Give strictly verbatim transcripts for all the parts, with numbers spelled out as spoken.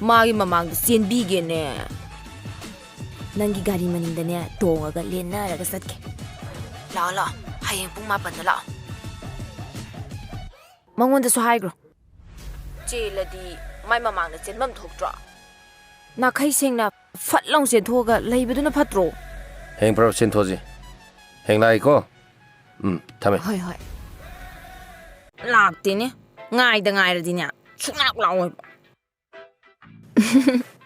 ꯃꯥꯒꯤ ꯃꯃꯥꯡꯗ ꯆꯦꯟꯕꯤꯒꯦꯅꯦ꯫ ꯅꯪꯒꯤ ꯒꯥꯔꯤ ꯃꯅꯤꯡꯗꯅꯦ ꯇꯣꯡꯉꯒ ꯂꯦꯟꯅꯔꯒ ꯆꯠꯀꯦ꯫ ꯂꯥꯛꯑꯣ, ꯂꯥꯛꯑꯣ, ꯍꯌꯦꯡ ꯄꯨꯡ ꯃꯥꯄꯟꯗ ꯂꯥꯛꯑꯣ꯫ ꯃꯉꯣꯟꯗꯁꯨ ꯍꯥꯏꯈ꯭ꯔꯣ꯫ ꯆꯦꯜꯂꯗꯤ ꯃꯥꯏ ꯃꯃꯥꯡꯗ ꯆꯦꯟꯐꯝ ꯊꯣꯛꯇ꯭ꯔꯣ? ꯅꯥꯈꯩ ꯁꯦꯡꯅ ꯐꯠ ꯂꯥꯎ ꯆꯦꯟꯊꯣꯛꯑꯒ ꯂꯩꯕꯗꯨꯅ ꯐꯠꯇ꯭ꯔꯣ? ꯍꯌꯦꯡ ꯄꯨꯔꯥ ꯆꯦꯟꯊꯣꯛꯑꯁꯤ꯫ ꯍꯌꯦꯡ ꯂꯥꯛꯏꯀꯣ? ꯎꯝ, ꯊꯝꯃꯦ꯫ ꯍꯣꯏ, ꯍꯣꯏ꯫ ꯂꯥꯛꯇꯦꯅꯦ꯫ ꯉꯥꯏꯗ ꯉꯥꯏꯔꯗꯤꯅꯦ, ꯁꯨꯡꯂꯥꯛ ꯂꯥꯛꯑꯣꯏꯕ꯫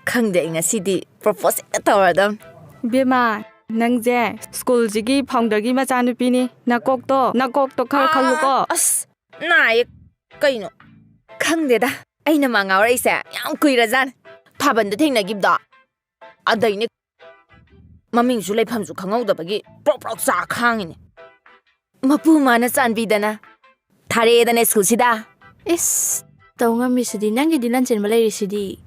ꯈꯪꯗꯦ, ꯑꯩ ꯉꯁꯤꯗꯤ propose ꯍꯦꯛꯇ ꯇꯧꯔꯗꯝ꯫ ꯏꯕꯦꯝꯃ, ꯅꯪꯁꯦ ꯁ꯭ꯀꯨꯜꯁꯤꯒꯤ founderꯒꯤ ꯃꯆꯥꯅꯨꯄꯤꯅꯤ꯫ ꯅꯀꯣꯛꯇꯣ, ꯅꯀꯣꯛꯇꯣ ꯈꯔ ꯈꯜꯂꯨꯀꯣ꯫ ꯑꯁ, ꯅꯥꯏꯌꯦ꯫ ꯀꯩꯅꯣ? ꯈꯪꯗꯦꯗ, ꯑꯩꯅ ꯃꯥ ꯉꯥꯎꯔꯛꯏꯁꯦ ꯌꯥꯝ ꯀꯨꯏꯔꯖꯥꯠꯅꯤ꯫ ꯊꯥꯕꯜꯗ ꯊꯦꯡꯅꯈꯤꯕꯗꯣ꯫ ꯑꯗꯩꯅꯦ, ꯃꯃꯤꯡꯁꯨ ꯂꯩꯐꯝꯁꯨ ꯈꯪꯍꯧꯗꯕꯒꯤ ꯄ꯭ꯔꯣꯛ ꯄ꯭ꯔꯣꯛ ꯆꯥ ꯈꯥꯡꯉꯤꯅꯦ꯫ ꯃꯄꯨ ꯃꯥꯅ ꯆꯥꯟꯕꯤꯗꯅ ꯊꯥꯔꯛꯑꯦꯗꯅ ꯁ꯭ꯀꯨꯜꯁꯤꯗ꯫ ꯏꯁ, ꯇꯧ ꯉꯝꯃꯤꯁꯤꯗꯤ, ꯅꯪꯒꯤꯗꯤ ꯂꯟ ꯆꯦꯟꯕ ꯂꯩꯔꯤꯁꯤꯗꯤ꯫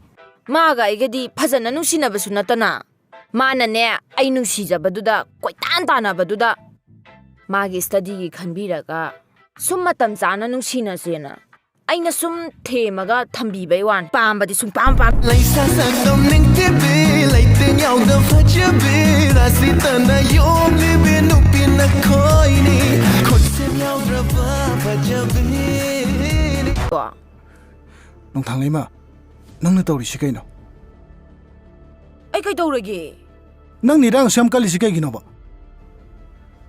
ꯃꯥꯒ ꯑꯩꯒꯗꯤ ꯐꯖꯅ ꯅꯨꯡꯁꯤꯅꯕꯁꯨ ꯅꯠꯇꯅ꯫ ꯃꯥꯅꯅꯦ, ꯑꯩ ꯅꯨꯡꯁꯤꯖꯕꯗꯨꯗ ꯀꯣꯏꯇꯥꯟ ꯇꯥꯟꯅꯕꯗꯨꯗ ꯃꯥꯒꯤ studyꯒꯤ ꯈꯟꯕꯤꯔꯒ ꯁꯨꯝ ꯃꯇꯝ ꯆꯥꯅ ꯅꯨꯡꯁꯤꯅꯁꯦꯅ ꯑꯩꯅ ꯁꯨꯝ ꯊꯦꯝꯃꯒ ꯊꯝꯕꯤꯕꯩ ꯋꯥꯅꯤ꯫ ꯄꯥꯝꯕꯗꯤ ꯁꯨꯡꯄꯥꯝ ꯄꯥꯝ- ꯂꯩꯁꯥ ꯁꯛꯇꯝ ꯅꯤꯡꯊꯤꯕꯤ, ꯂꯩꯇꯦꯡ ꯌꯥꯎꯗ ꯐꯖꯕꯤ, ꯔꯥꯁꯤꯇꯅ ꯌꯣꯝꯂꯤꯕꯤ ꯅꯨꯄꯤ ꯅꯈꯣꯏꯅꯤ, ꯈꯨꯠꯁꯦꯝ ꯌꯥꯎꯗ꯭ꯔꯕ ꯐꯖꯕꯤꯅꯤ꯫ ꯀꯣ? ꯅꯣꯡꯊꯥꯡꯂꯩꯃ, ꯅꯪꯅ ꯇꯧꯔꯤꯁꯤ ꯀꯩꯅꯣ? ꯑꯩ ꯀꯩꯗꯧꯔꯒꯦ? ꯅꯪꯅ ꯏꯔꯥꯡ ꯑꯁꯨꯛ ꯌꯥꯝ ꯀꯜꯂꯤꯁꯤ ꯀꯩꯒꯤꯅꯣꯕ?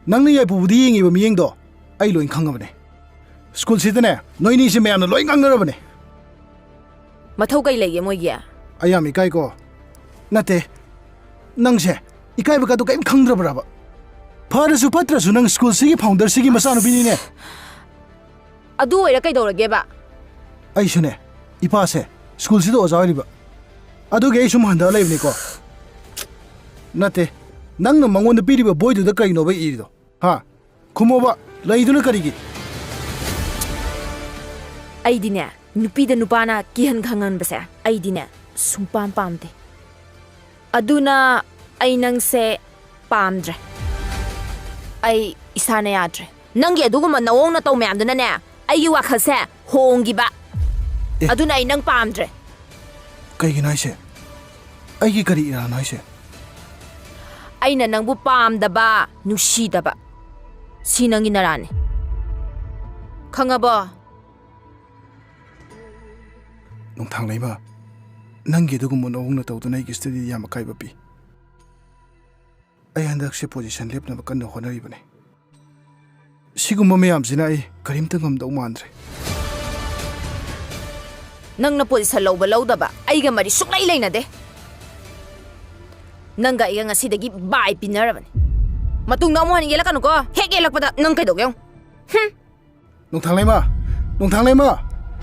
ꯅꯪꯅ ꯌꯥꯏꯄꯨꯕꯨꯗꯤ ꯌꯦꯡꯉꯤꯕ ꯃꯤꯠꯌꯦꯡꯗꯣ ꯑꯩ ꯂꯣꯏ ꯈꯪꯉꯕꯅꯦ꯫ ꯁ꯭ꯀꯨꯜꯁꯤꯗꯅꯦ, ꯅꯣꯏꯅꯤꯁꯦ ꯃꯌꯥꯝꯅ ꯂꯣꯏ ꯉꯥꯡꯅꯔꯕꯅꯦ꯫ ꯃꯊꯧ ꯀꯩ ꯂꯩꯒꯦ ꯃꯣꯏꯒꯤ? ꯑꯩ ꯌꯥꯝ ꯏꯀꯥꯏꯀꯣ꯫ ꯅꯠꯇꯦ, ꯅꯪꯁꯦ ꯏꯀꯥꯏꯕꯒꯗꯣ ꯀꯔꯤꯝ ꯈꯪꯗ꯭ꯔꯕ꯭ꯔꯕ? ꯐꯔꯁꯨ ꯐꯠꯇ꯭ꯔꯁꯨ ꯅꯪ ꯁ꯭ꯀꯨꯜꯁꯤꯒꯤ founderꯁꯤꯒꯤ ꯃꯆꯥꯅꯨꯄꯤꯅꯤꯅꯦ꯫ ꯑꯗꯨ ꯑꯣꯏꯔ ꯀꯩꯗꯧꯔꯒꯦꯕ? ꯑꯩꯁꯨꯅꯦ, ꯏꯄꯥꯁꯦ ꯁ꯭ꯀꯨꯜꯁꯤꯗ ꯑꯣꯖꯥ ꯑꯣꯏꯔꯤꯕ꯫ ꯑꯗꯨꯒꯤ ꯑꯩ ꯁꯨꯝ ꯍꯟꯊ ꯂꯩꯕꯅꯤꯀꯣ꯫ ꯅꯠꯇꯦ, ꯅꯪꯅ ꯃꯉꯣꯟꯗ ꯄꯤꯔꯤꯕ ꯕꯣꯏꯗꯨꯗ ꯀꯩꯅꯣꯕ ꯏꯔꯤꯗꯣ? ꯍꯥ? ꯈꯨꯝꯃꯣꯕ, ꯂꯩꯗꯨꯅ ꯀꯔꯤꯒꯤ? ꯑꯩꯗꯤꯅꯦ, ꯅꯨꯄꯤꯗ ꯅꯨꯄꯥꯅ ꯀꯤꯍꯟ ꯈꯪꯍꯟꯕꯁꯦ ꯑꯩꯗꯤꯅꯦ, ꯁꯨꯡꯄꯥꯝ ꯄꯥꯝꯗꯦ꯫ ꯑꯗꯨꯅ ꯑꯩ ꯅꯪꯁꯦ ꯄꯥꯝꯗ꯭ꯔꯦ꯫ ꯑꯩ ꯏꯁꯥꯅ ꯌꯥꯗ꯭ꯔꯦ꯫ ꯅꯪꯒꯤ ꯑꯗꯨꯒꯨꯝꯕ ꯅꯑꯣꯡ ꯅꯇꯧ ꯃꯌꯥꯝꯗꯨꯅꯅꯦ, ꯑꯩꯒꯤ ꯋꯥꯈꯜꯁꯦ ꯍꯣꯡꯈꯤꯕ꯫ ꯑꯦ꯫ ꯑꯗꯨꯅ ꯑꯩ ꯅꯪ ꯄꯥꯝꯗ꯭ꯔꯦ꯫ ꯀꯩꯒꯤꯅꯣ ꯍꯥꯏꯁꯦ? ꯑꯩꯒꯤ ꯀꯔꯤ ꯏꯔꯥꯅꯣ ꯍꯥꯏꯁꯦ? ꯑꯩꯅ ꯅꯪꯕꯨ ꯄꯥꯝꯗꯕ, ꯅꯨꯡꯁꯤꯗꯕ, ꯁꯤ ꯅꯪꯒꯤ ꯅꯔꯥꯅꯤ꯫ ꯈꯪꯉꯕꯣ? ꯅꯣꯡꯊꯥꯡꯂꯩꯃ, ꯅꯪꯒꯤ ꯑꯗꯨꯒꯨꯝꯕ ꯅꯑꯣꯡꯅ ꯇꯧꯗꯨꯅ ꯑꯩꯒꯤ study ꯌꯥꯝ ꯑꯀꯥꯏꯕ ꯄꯤ꯫ ꯑꯩ ꯍꯟꯗꯛꯁꯦ position ꯂꯦꯞꯅꯕ ꯀꯟꯅ ꯍꯣꯠꯅꯔꯤꯕꯅꯤ꯫ ꯁꯤꯒꯨꯝꯕ ꯃꯌꯥꯝꯁꯤꯅ ꯑꯩ ꯀꯔꯤꯝꯇ ꯉꯝꯗꯧ ꯃꯥꯟꯗ꯭ꯔꯦ꯫ ꯅꯪꯅ position ꯂꯧꯕ ꯂꯧꯗꯕ ꯑꯩꯒ ꯃꯔꯤ ꯁꯨꯡꯂꯩ ꯂꯩꯅꯗꯦ꯫ ꯅꯪꯒ ꯑꯩꯒ ꯉꯁꯤꯗꯒꯤ bye ꯄꯤꯅꯔꯕꯅꯤ꯫ ꯃꯇꯨꯡꯗ ꯑꯃꯨꯛ ꯍꯟꯅ ꯌꯦꯜꯂꯛꯀꯅꯨꯀꯣ꯫ ꯍꯦꯛ ꯌꯦꯜꯂꯛꯄꯗ ꯅꯪ ꯀꯩꯗꯧꯒꯦ ꯌꯦꯡꯉꯨ꯫ ꯍꯨꯝ꯫ ꯅꯣꯡꯊꯥꯡꯂꯩꯃ! ꯅꯣꯡꯊꯥꯡꯂꯩꯃ!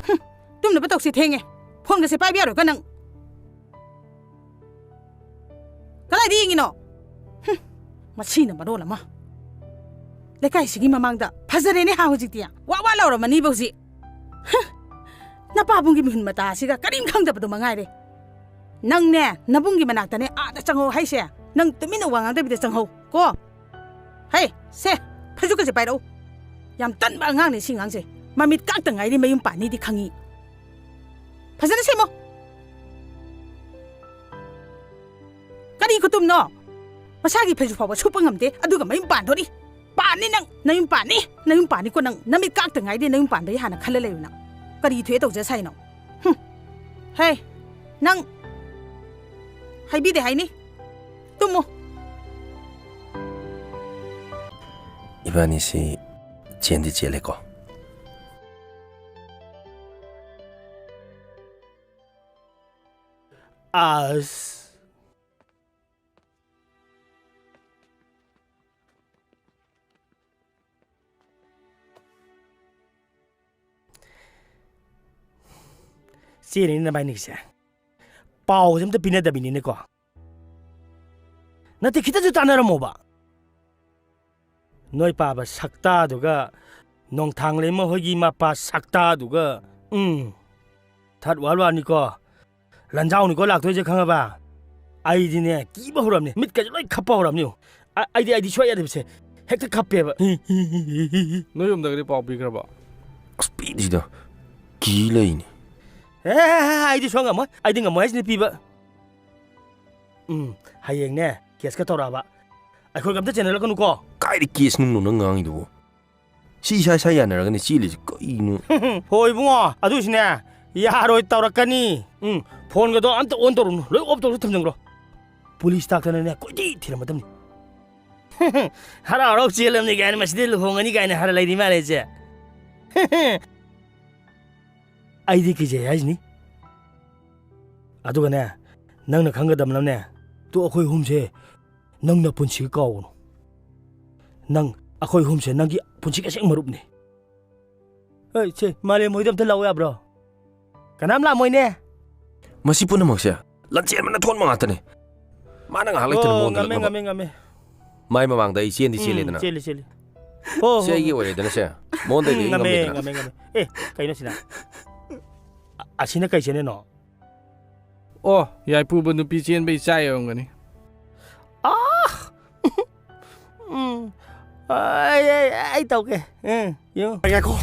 ꯍꯨꯝ, ꯇꯨꯝꯅꯕ ꯇꯧꯁꯤ, ꯊꯦꯡꯉꯦ꯫ Phone ꯒꯁꯦ ꯄꯥꯏꯕ ꯌꯥꯔꯣꯏꯀꯣ ꯅꯪ꯫ ꯀꯗꯥꯏꯗ ꯌꯦꯡꯉꯤꯅꯣ? ꯍꯨꯝ, ꯃꯁꯤꯅ ꯃꯔꯣꯜ ꯑꯃ꯫ ꯂꯩꯀꯥꯏꯁꯤꯒꯤ ꯃꯃꯥꯡꯗ ꯐꯖꯔꯦꯅꯦ ꯍꯥ ꯍꯧꯖꯤꯛꯇꯤ꯫ ꯋꯥ ꯋꯥ ꯂꯥꯎꯔꯝꯃꯅꯤꯕ ꯍꯧꯖꯤꯛ꯫ ꯍꯨꯝ, ꯅꯄꯥꯕꯨꯡꯒꯤ ꯃꯤꯍꯨꯟ ꯃꯇꯥ ꯑꯁꯤꯒ ꯀꯔꯤꯝ ꯈꯪꯗꯕꯗꯣ ꯃꯉꯥꯏꯔꯦ꯫ ꯅꯪꯅꯦ, ꯅꯕꯨꯡꯒꯤ ꯃꯅꯥꯛꯇꯅꯦ, ꯑꯥꯗ ꯆꯪꯍꯧ ꯍꯥꯏꯁꯦ꯫ ꯅꯪ ꯇꯨꯃꯤꯟꯅ ꯋꯥ ꯉꯥꯡꯗꯕꯤꯗ ꯆꯪꯍꯧ ꯀꯣ꯫ ꯍꯩ, ꯁꯦ, ꯐꯩꯖꯨꯞꯀꯁꯦ ꯄꯥꯏꯔꯛꯎ꯫ ꯌꯥꯝ ꯇꯟꯕ ꯑꯉꯥꯡꯅꯦ ꯁꯤ ꯑꯉꯥꯡꯁꯦ꯫ ꯃꯃꯤꯠ ꯀꯥꯛꯇ ꯉꯥꯏꯔꯤ ꯃꯌꯨꯝ ꯄꯥꯟꯅꯤꯗꯤ ꯈꯪꯉꯤ꯫ ꯐꯖꯅ ꯁꯦꯝꯃꯣ꯫ ꯀꯔꯤ ꯈꯨꯇꯨꯝꯅꯣ? ꯃꯁꯥꯒꯤ ꯐꯩꯖꯨꯞ ꯐꯥꯎꯕ ꯁꯨꯞꯄ ꯉꯝꯗꯦ, ꯑꯗꯨꯒ ꯃꯌꯨꯝ ꯄꯥꯟꯗꯣꯔꯤ꯫ ꯄꯥꯟꯅꯤ ꯅꯪ, ꯅꯌꯨꯝ ꯄꯥꯟꯅꯤ, ꯅꯌꯨꯝ ꯄꯥꯟꯅꯤꯀꯣ ꯅꯪ꯫ ꯅꯃꯤꯠ ꯀꯥꯛꯇ ꯉꯥꯏꯔꯤ ꯅꯌꯨꯝ ꯄꯥꯟꯕꯒꯤ ꯍꯥꯟꯅ ꯈꯜꯂ ꯂꯩꯌꯨ ꯅꯪ꯫ ꯀꯔꯤ ꯊꯣꯛꯑꯦ ꯇꯧꯖ ꯁꯥꯏꯅꯣ? ꯍꯨꯝ꯫ ꯍꯦ, ꯅꯪ ꯍꯥꯏꯕꯤꯗꯦ ꯍꯥꯏꯅꯤ꯫ ꯇꯨꯝꯃꯨ꯫ ꯏꯕꯥꯅꯤꯁꯤ ꯆꯦꯟꯗꯤ ꯆꯦꯜꯂꯦꯀꯣ꯫ ꯑꯁ꯫ ꯆꯦꯜꯂꯤꯅꯦ ꯅꯕꯥꯏꯅꯤꯒꯤꯁꯦ꯫ ꯄꯥꯎꯁꯦ ꯑꯝꯇ ꯄꯤꯅꯗꯕꯤꯅꯤꯅꯦꯀꯣ꯫ ꯅꯠꯇꯦ, ꯈꯤꯇꯁꯨ ꯇꯥꯟꯅꯔꯝꯃꯣꯕ꯫ ꯅꯣꯏ ꯄꯥꯕ ꯁꯛꯇꯥꯗꯨꯒ ꯅꯣꯡꯊꯥꯡꯂꯩꯃ ꯍꯣꯏꯒꯤ ꯃꯄꯥ ꯁꯛꯇꯥꯗꯨꯒ, ꯎꯝ, third world war ꯅꯤꯀꯣ, ꯂꯟꯖꯥꯎꯅꯤꯀꯣ ꯂꯥꯛꯇꯣꯏꯁꯦ, ꯈꯪꯉꯕ? ꯑꯩꯗꯤꯅꯦ, ꯀꯤꯕ ꯍꯧꯔꯝꯅꯤ, ꯃꯤꯠꯀꯁꯦ ꯂꯣꯏ ꯈꯞꯄ ꯍꯧꯔꯝꯅꯤ꯫ ꯑ-, ꯑꯩꯗꯤ, ꯑꯩꯗꯤ ꯁꯨꯡꯌꯥ ꯌꯥꯗꯕꯁꯦ ꯍꯦꯛꯇ ꯈꯞꯄꯦꯕ꯫ ꯅꯣꯏ ꯌꯨꯝꯗꯒꯗꯤ ꯄꯥꯎ ꯄꯤꯈ꯭ꯔꯕ? ꯑꯁ, ꯄꯤꯗ꯭ꯔꯤꯗ, ꯀꯤ ꯂꯩꯅꯤ꯫ ꯑꯦ, ꯑꯩꯗꯤ ꯁꯨꯡꯉꯝ ꯉꯝꯃꯣꯏ꯫ ꯑꯩꯗꯤ ꯉꯝꯃꯣꯏ ꯍꯥꯏꯁꯤꯅꯤ ꯄꯤꯕ꯫ ꯎꯝ, ꯍꯌꯦꯡꯅꯦ, ꯀꯦꯁꯀ ꯇꯧꯔꯛꯑꯕ, ꯑꯩꯈꯣꯏꯒ ꯑꯝꯇ ꯆꯦꯟꯅꯔꯛꯀꯅꯨꯀꯣ꯫ ꯀꯥꯏꯗ ꯀꯦꯁ ꯅꯨꯡꯅꯣ ꯅꯪ ꯉꯥꯡꯉꯤꯗꯨꯕꯨ? ꯁꯤ ꯏꯁꯥ ꯏꯁꯥ ꯌꯥꯅꯔꯒꯅꯦ ꯆꯦꯜꯂꯤꯁꯦ ꯀꯩꯅꯣ? ꯍꯣꯏ ꯏꯕꯨꯡꯉꯣ, ꯑꯗꯨꯏꯁꯨꯅꯦ, ꯌꯥꯔꯣꯏ, ꯇꯧꯔꯛꯀꯅꯤ꯫ ꯎꯝ, ꯐꯣꯟꯒꯗꯣ ꯑꯝꯇ ꯑꯣꯟ ꯇꯧꯔꯨꯅꯨ, ꯂꯣꯏ ꯑꯣꯐ ꯇꯧꯔ ꯊꯝꯖꯤꯟꯈ꯭ꯔꯣ꯫ ꯄꯨꯂꯤꯁ ꯇꯥꯛꯇꯅꯅꯦ ꯀꯣꯏꯊꯤ ꯊꯤꯔꯝꯃꯗꯕꯅꯤ꯫ ꯍꯔꯥꯎ ꯍꯔꯥꯎ ꯆꯦꯜꯂꯝꯅꯤ ꯀꯥꯏꯅ, ꯃꯁꯤꯗꯤ ꯂꯨꯍꯣꯡꯉꯅꯤ ꯀꯥꯏꯅ ꯍꯥꯏꯔ ꯂꯩꯔꯤ ꯃꯥꯜꯂꯦ ꯏꯆꯦ꯫ ꯑꯩꯗꯤ ꯀꯤꯖꯩ ꯍꯥꯏꯁꯤꯅꯤ꯫ ꯑꯗꯨꯒꯅꯦ, ꯅꯪꯅ ꯈꯪꯒꯗꯕꯅꯅꯦ, ꯇꯣ ꯑꯩꯈꯣꯏ ꯑꯍꯨꯝꯁꯦ ꯅꯪ ꯅꯄꯨꯟꯁꯤꯒ ꯀꯥꯎꯒꯅꯨ꯫ ꯅꯪ, ꯑꯩꯈꯣꯏ ꯑꯍꯨꯝꯁꯦ ꯅꯪꯒꯤ ꯄꯨꯟꯁꯤꯒꯤ ꯑꯁꯦꯡ ꯃꯔꯨꯞꯅꯤ꯫ ꯑꯩ, ꯁꯦ, ꯃꯥꯂꯦꯝ ꯍꯣꯏꯗ ꯑꯝꯇ ꯂꯥꯛꯑꯣ ꯌꯥꯕ꯭ꯔꯣ? ꯀꯅꯥꯝ ꯂꯥꯛꯑꯝꯃꯣꯏꯅꯦ꯫ ꯃꯁꯤ ꯄꯨꯝꯅꯃꯛꯁꯦ ꯂꯟꯆꯦꯟꯕꯅ ꯊꯣꯟꯕ ꯉꯥꯛꯇꯅꯦ꯫ ꯃꯥꯅ ꯉꯥꯏꯍꯥꯛ ꯂꯩꯇꯅ ꯑꯣ, ꯃꯉꯣꯟꯗ ꯉꯝꯃꯦ, ꯂꯛꯅꯕ꯫ ꯉꯝꯃꯦ, ꯉꯝꯃꯦ꯫ ꯃꯥꯏ ꯃꯃꯥꯡꯗ ꯑꯩ ꯆꯦꯟꯗꯤ ꯎꯝ, ꯆꯦꯜꯂꯦꯗꯅ꯫ ꯆꯦꯜꯂꯤ, ꯆꯦꯜꯂꯤ꯫ ꯍꯣ, ꯁꯤ ꯍꯣ, ꯑꯩꯒꯤ ꯍꯣ꯫ ꯑꯣꯏꯔꯦꯗꯅ ꯁꯦ꯫ ꯃꯉꯣꯟꯗꯩꯗꯤ ꯎꯝ, ꯑꯩ ꯉꯝꯃꯦ, ꯉꯝꯃꯦꯗꯅ꯫ ꯉꯝꯃꯦ, ꯉꯝꯃꯦ꯫ ꯑꯦ, ꯀꯩꯅꯣ ꯁꯤꯅ? ꯑ-, ꯑꯁꯤꯅ ꯀꯩ ꯆꯦꯅꯦꯜꯅꯣ? ꯑꯣ, ꯌꯥꯏꯄꯨꯕ ꯅꯨꯄꯤ ꯆꯦꯟꯕꯩ ꯆꯥꯏ ꯑꯣꯏꯔꯝꯒꯅꯤ꯫ ꯑꯥ! ꯎꯝ. ꯑꯩ, ꯑꯩ, ꯑꯩ ꯇꯧꯒꯦ. ꯎꯝ, ꯌꯦꯡꯉꯨ꯫ ꯉꯥꯏꯈꯣ꯫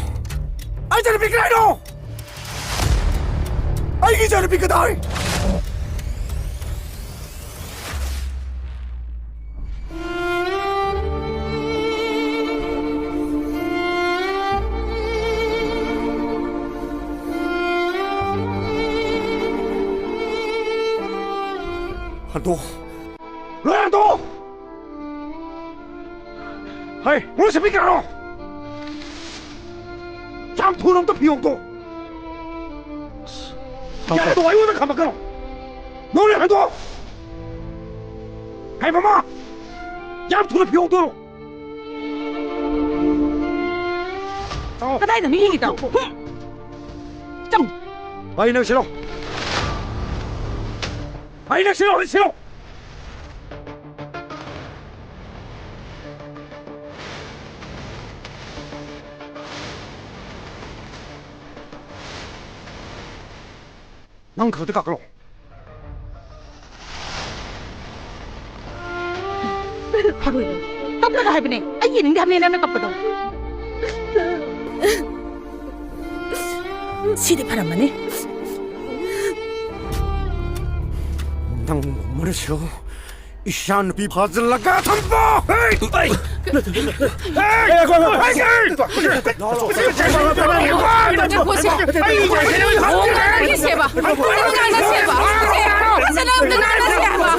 ꯑꯩ ꯏꯆꯥꯅꯨꯄꯤ ꯀꯗꯥꯏꯅꯣ? ꯑꯩꯒꯤ ꯏꯆꯥꯅꯨꯄꯤ ꯀꯗꯥꯏ? ꯍꯟꯗꯣꯛ꯫ ꯂꯣꯏ ꯍꯟꯗꯣꯛ! ꯍꯩ, ꯃꯣꯏ ꯁꯦꯝꯕꯤ ꯀꯅꯥꯅꯣ? ꯌꯥꯝ ꯊꯨꯅ ꯑꯝꯇ ꯐꯤ ꯍꯣꯡꯗꯣꯛ꯫ ꯌꯥꯗꯣ ꯑꯩꯉꯣꯟꯗ ꯈꯥꯝꯃꯛꯀꯅꯣ꯫ ꯅꯪ ꯂꯣꯏ ꯍꯟꯗꯣꯛ! ꯍꯩ, ꯃꯃꯥ! ꯌꯥꯝ ꯊꯨꯅ ꯐꯤ ꯍꯣꯡꯗꯣꯛꯑꯣ꯫ ꯆꯪꯉꯣ꯫ ꯀꯗꯥꯏꯗꯅꯣ ꯌꯦꯡꯉꯤꯗꯣ? ꯍꯨꯝ! ꯆꯪ꯫ ꯍꯩ, ꯅꯪ ꯁꯤꯜꯂꯣ꯫ ꯍꯩ, ꯅꯪ ꯁꯤꯜꯂꯣ, ꯁꯤꯜꯂꯣ꯫ ꯅꯪ ꯈꯛꯇ ꯀꯥꯈꯠꯂꯣ꯫ ꯐꯔꯣꯏ꯫ ꯀꯞꯀꯅꯣ ꯍꯥꯏꯕꯅꯦ꯫ ꯑꯩ ꯌꯦꯡꯅꯤꯡꯗꯦ ꯍꯥꯏꯕꯅꯦ ꯅꯪꯅ ꯀꯞꯄꯗꯣ꯫ ꯁꯤꯗꯤ ꯐꯔꯝꯃꯅꯤ꯫ ꯅꯪ ꯃꯔꯤꯁꯨ ꯏꯆꯥ ꯅꯨꯄꯤ ꯐꯥꯖꯤꯜꯂꯒ ꯊꯝꯕ! ꯍꯦ! ꯍꯦ! ꯉꯥꯡꯅꯁꯦꯕ꯫ ꯉꯥꯡꯅꯁꯦꯕ꯫ ꯐꯖꯅ ꯑꯝꯇ ꯉꯥꯡꯅꯁꯦ ꯍꯥꯏꯕ꯫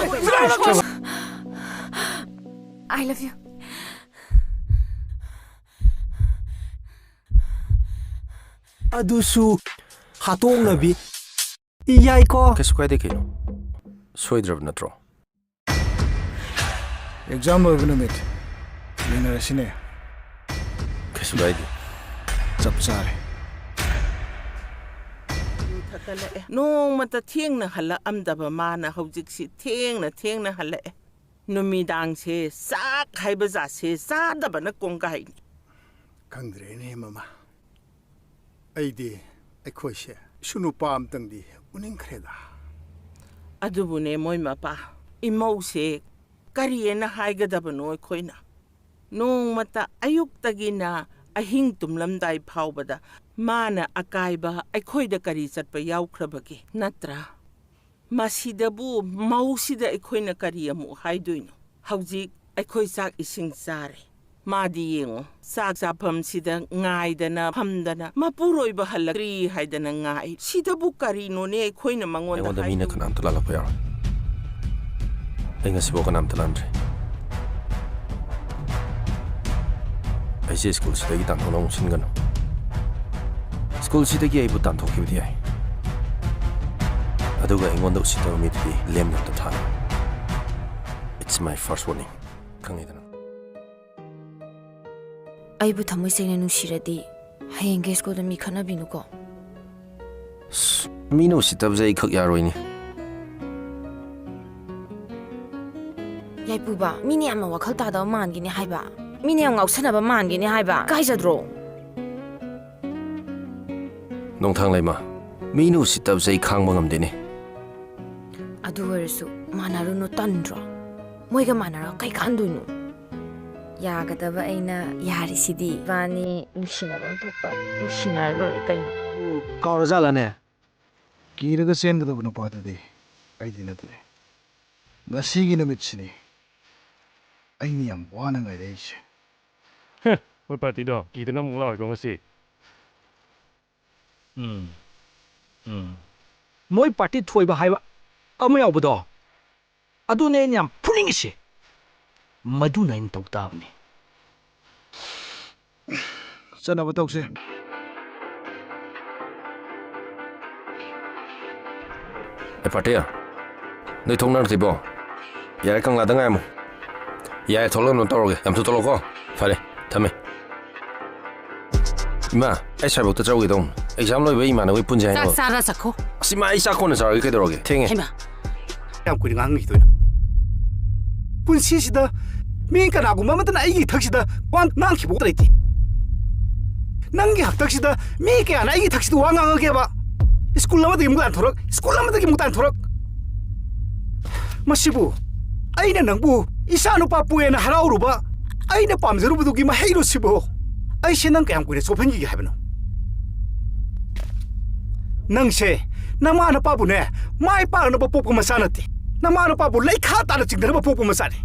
I love you. ꯑꯗꯨꯁꯨ ꯍꯥꯠꯇꯣꯛꯅꯕꯤ꯫ ꯌꯥꯏꯀꯣ? ꯀꯩꯁꯨ ꯀꯥꯏꯗꯦ ꯀꯩꯅꯣ꯫ ꯁꯣꯏꯗ꯭ꯔꯕ ꯅꯠꯇ꯭ꯔꯣ? ꯑꯦꯛꯖꯥꯝ ꯂꯣꯏꯕ ꯅꯨꯃꯤꯠ ꯌꯦꯡꯅꯔꯁꯤꯅꯦ꯫ ꯀꯩꯁꯨ ꯀꯥꯏꯗꯦ꯫ ꯆꯞ ꯆꯥꯔꯦ꯫ ꯌꯨ ꯊꯛꯀꯠꯂꯛꯑꯦ꯫ ꯅꯣꯡꯃꯇ ꯊꯦꯡꯅ ꯍꯜꯂꯛꯑꯝꯗꯕ ꯃꯥꯅ ꯍꯧꯖꯤꯛꯁꯤ ꯊꯦꯡꯅ ꯊꯦꯡꯅ ꯍꯜꯂꯛꯑꯦ꯫ ꯅꯨꯃꯤꯗꯥꯡꯁꯦ ꯆꯥꯛ ꯍꯥꯏꯕ ꯖꯥꯠꯁꯦ ꯆꯥꯗꯕꯅ ꯀꯣꯡꯒꯥꯏꯅꯤ꯫ ꯈꯪꯗ꯭ꯔꯦꯅꯦ ꯃꯃꯥ꯫ ꯑꯩꯗꯤ ꯑꯩꯈꯣꯏꯁꯦ ꯏꯁꯨ ꯅꯨꯄꯥ ꯑꯝꯇꯪꯗꯤ ꯎꯅꯤꯡꯈ꯭ꯔꯦꯗ꯫ ꯑꯗꯨꯕꯨꯅꯦ ꯃꯣꯏ ꯃꯄꯥ, ꯏꯃꯧꯁꯦ ꯀꯔꯤꯑꯅ ꯍꯥꯏꯒꯗꯕꯅꯣ ꯑꯩꯈꯣꯏꯅ? ꯅꯣꯡꯃꯇ ꯑꯌꯨꯛꯇꯒꯤꯅ ꯑꯍꯤꯡ ꯇꯨꯝꯂꯝꯗꯥꯏ ꯐꯥꯎꯕꯗ ꯃꯥꯅ ꯑꯀꯥꯏꯕ ꯑꯩꯈꯣꯏꯗ ꯀꯔꯤ ꯆꯠꯄ ꯌꯥꯎꯈ꯭ꯔꯕꯒꯦ, ꯅꯠꯇ꯭ꯔꯥ? ꯃꯁꯤꯗꯕꯨ ꯃꯧꯁꯤꯗ ꯑꯩꯈꯣꯏꯅ ꯀꯔꯤ ꯑꯃꯨꯛ ꯍꯥꯏꯗꯣꯏꯅꯣ? ꯍꯧꯖꯤꯛ ꯑꯩꯈꯣꯏ ꯆꯥꯛ ꯏꯁꯤꯡ ꯆꯥꯔꯦ꯫ ꯃꯥꯗꯤ ꯌꯦꯡꯉꯣ, ꯆꯥꯛ ꯆꯥꯐꯝꯁꯤꯗ ꯉꯥꯏꯗꯅ ꯐꯝꯗꯅ ꯃꯄꯨꯔꯣꯏꯕ ꯍꯜꯂꯛꯇ꯭ꯔꯤ ꯍꯥꯏꯗꯅ ꯉꯥꯏ꯫ ꯁꯤꯗꯕꯨ ꯀꯔꯤꯅꯣꯅꯦ ꯑꯩꯈꯣꯏꯅ ꯃꯉꯣꯟꯗ ꯑꯩꯉꯣꯟꯗ ꯃꯤꯅ ꯍꯥꯏꯗꯣꯏ? ꯀꯅꯥꯝꯇ ꯂꯥꯜꯂꯛꯄ ꯌꯥꯔꯣꯏ꯫ ꯑꯩ ꯉꯁꯤꯐꯥꯎ ꯀꯅꯥꯝꯇ ꯂꯥꯟꯗ꯭ꯔꯤ꯫ ꯑꯩꯁꯦ ꯁ꯭ꯀꯨꯜꯁꯤꯗꯒꯤ ꯇꯥꯟꯊꯣꯛꯅꯕ ꯁꯤꯟꯒꯅꯨ꯫ ꯁ꯭ꯀꯨꯜꯁꯤꯗꯒꯤ ꯑꯩꯕꯨ ꯇꯥꯟꯊꯣꯛꯈꯤꯕꯗꯤ ꯌꯥꯏ, ꯑꯗꯨꯒ ꯑꯩꯉꯣꯟꯗ ꯎꯁꯤꯠꯇꯕ ꯃꯤꯗꯨꯗꯤ ꯂꯦꯝꯅ ꯑꯝꯇ ꯊꯥꯔꯣꯏ꯫ It's my first warning. ꯈꯪꯉꯤꯗꯅ? ꯑꯩꯕꯨ ꯊꯃꯣꯏ ꯁꯦꯡꯅ ꯅꯨꯡꯁꯤꯔꯗꯤ ꯍꯌꯦꯡꯒꯩ ꯁ꯭ꯀꯨꯜꯗ ꯃꯤ ꯈꯠꯅꯕꯤꯅꯨꯀꯣ꯫ ꯑꯁ, ꯃꯤꯅ ꯎꯁꯤꯠꯇꯕꯁꯦ ꯑꯩ ꯈꯛ ꯌꯥꯔꯣꯏꯅꯦ꯫ ꯌꯥꯏꯄꯨꯕ, ꯃꯤꯅ ꯌꯥꯝꯅ ꯋꯥꯈꯜ ꯇꯥꯗꯕ ꯃꯥꯟꯒꯤꯅꯤ ꯍꯥꯏꯕ, ꯃꯤꯅ ꯌꯥꯝ ꯉꯥꯎꯁꯟꯅꯕ ꯃꯥꯟꯒꯤꯅꯤ ꯍꯥꯏꯕ, ꯏꯀꯥꯏꯖꯗ꯭ꯔꯣ? ꯅꯣꯡꯊꯥꯡꯂꯩꯃ, ꯃꯤꯅ ꯎꯁꯤꯠꯇꯕꯁꯦ ꯑꯩ ꯈꯥꯡꯕ ꯉꯝꯗꯦꯅꯦ꯫ ꯑꯗꯨ ꯑꯣꯏꯔꯁꯨ ꯃꯥꯟꯅꯔꯨꯅꯨ, ꯇꯟꯗ꯭ꯔꯣ? ꯃꯣꯏꯒ ꯃꯥꯟꯅꯔꯒ ꯀꯩ ꯀꯥꯟꯗꯣꯏꯅꯣ? ꯌꯥꯒꯗꯕ ꯑꯩꯅ ꯌꯥꯔꯤꯁꯤꯗꯤ꯫ ꯏꯕꯥꯅꯤ ꯅꯨꯡꯁꯤꯅꯕ ꯊꯣꯛꯄ ꯅꯨꯡꯁꯤꯅꯔ ꯂꯣꯏꯔꯦ ꯀꯩꯅꯣ꯫ ꯀꯥꯎꯔꯖꯥꯠꯂꯅꯦ? ꯀꯤꯔꯒ ꯆꯦꯟꯒꯗꯕ ꯅꯨꯄꯥꯗꯨꯗꯤ ꯑꯩꯗꯤ ꯅꯠꯇ꯭ꯔꯦ꯫ ꯉꯁꯤꯒꯤ ꯅꯨꯃꯤꯠꯁꯤꯅꯤ ꯑꯩꯅ ꯌꯥꯝ ꯋꯥꯅ ꯉꯥꯏꯔꯛꯏꯁꯦ꯫ ꯃꯣꯏ ꯄꯥꯔꯇꯤꯗꯣ ꯀꯤꯗꯅ ꯑꯃꯨꯛ ꯂꯥꯛꯑꯣꯏꯀꯣ ꯉꯁꯤ꯫ ꯎꯝ꯫ ꯎꯝ꯫ ꯃꯣꯏ ꯄꯥꯔꯇꯤ ꯊꯣꯏꯕ ꯍꯥꯏꯕ ꯑꯃ ꯌꯥꯎꯕꯗꯣ, ꯑꯗꯨꯅꯦ ꯑꯩꯅ ꯌꯥꯝ ꯐꯨꯅꯤꯡꯉꯤꯁꯦ꯫ ꯃꯗꯨꯅ ꯑꯩꯅ ꯇꯧ ꯇꯥꯕꯅꯤ꯫ ꯆꯠꯅꯕ ꯇꯧꯁꯦ꯫ ꯑꯦ ꯄꯥꯔꯇꯤ, ꯅꯣꯏ ꯊꯣꯛꯅꯔꯛꯇ꯭ꯔꯤꯕꯣ? ꯌꯥꯔꯦ, ꯀꯪꯂꯥꯗ ꯉꯥꯏꯔꯝꯃꯣ꯫ ꯌꯥꯔꯦ, ꯊꯣꯛꯂꯛꯅꯕ ꯇꯧꯔꯒꯦ꯫ ꯌꯥꯝ ꯊꯨ ꯊꯣꯛꯂꯛꯑꯣꯀꯣ꯫ ꯐꯔꯦ, ꯊꯝꯃꯦ꯫ ꯏꯃꯥ, ꯑꯩ ꯁ꯭ꯋꯥꯏꯐꯥꯎꯇ ꯆꯠꯔꯨꯒꯦ ꯇꯧꯕꯅꯦ꯫ ꯑꯦꯛꯖꯥꯝ ꯂꯣꯏꯕ ꯏꯃꯥꯟꯅꯕꯒꯤ ꯄꯨꯟꯁꯦ ꯍꯥꯏꯅ꯫ ꯆꯥꯛ ꯆꯥꯔ ꯆꯠꯈꯣ꯫ ꯑꯁ ꯏꯃꯥ, ꯑꯩ ꯆꯥꯛ ꯀꯣꯟꯅ ꯆꯥꯔꯒꯦ, ꯀꯩꯗꯧꯔꯒꯦ? ꯊꯦꯡꯉꯦ꯫ ꯍꯩꯃꯥ꯫ ꯀꯌꯥꯝ ꯀꯨꯏꯅ ꯉꯥꯡꯉꯤꯗꯣꯏꯅꯣ? ꯄꯨꯟꯁꯤꯁꯤꯗ ꯃꯤ ꯀꯅꯥꯒꯨꯝꯕ ꯑꯃꯠꯇꯅ ꯑꯩꯒꯤ ꯏꯊꯛꯁꯤꯗ ꯋꯥ ꯉꯥꯡꯈꯤꯕ ꯂꯩꯇꯦ꯫ ꯅꯪꯒꯤ ꯍꯛꯇꯛꯁꯤꯗ ꯃꯤ ꯀꯌꯥꯅ ꯑꯩꯒꯤ ꯏꯊꯛꯁꯤꯗ ꯋꯥ ꯉꯥꯡꯉꯒꯦꯕ? ꯁ꯭ꯀꯨꯜ ꯑꯃꯗꯒꯤ ꯑꯃꯨꯛ ꯇꯥꯟꯊꯣꯔꯛ, ꯁ꯭ꯀꯨꯜ ꯑꯃꯗꯒꯤ ꯑꯃꯨꯛ ꯇꯥꯟꯊꯣꯔꯛ꯫ ꯃꯁꯤꯕꯨ ꯑꯩꯅ ꯅꯪꯕꯨ ꯏꯆꯥ ꯅꯨꯄꯥ ꯄꯣꯛꯑꯦꯅ ꯍꯔꯥꯎꯔꯨꯕ, ꯑꯩꯅ ꯄꯥꯝꯖꯔꯨꯕꯗꯨꯒꯤ ꯃꯍꯩꯔꯣ ꯁꯤꯕꯣ? ꯑꯩꯁꯦ ꯅꯪ ꯀꯌꯥꯝ ꯀꯨꯏꯅ ꯆꯣꯞꯍꯟꯈꯤꯒꯦ ꯍꯥꯏꯕꯅꯣ? ꯅꯪꯁꯦ ꯅꯃꯥ ꯅꯄꯥꯕꯨꯅꯦ ꯃꯥꯏ ꯄꯥꯛꯅꯕ ꯄꯣꯛꯄ ꯃꯆꯥ ꯅꯠꯇꯦ꯫ ꯅꯃꯥ ꯅꯄꯥꯕꯨ ꯂꯩꯈꯥ ꯇꯥꯅ ꯆꯤꯡꯊꯅꯕ ꯄꯣꯛꯄ ꯃꯆꯥꯅꯤ꯫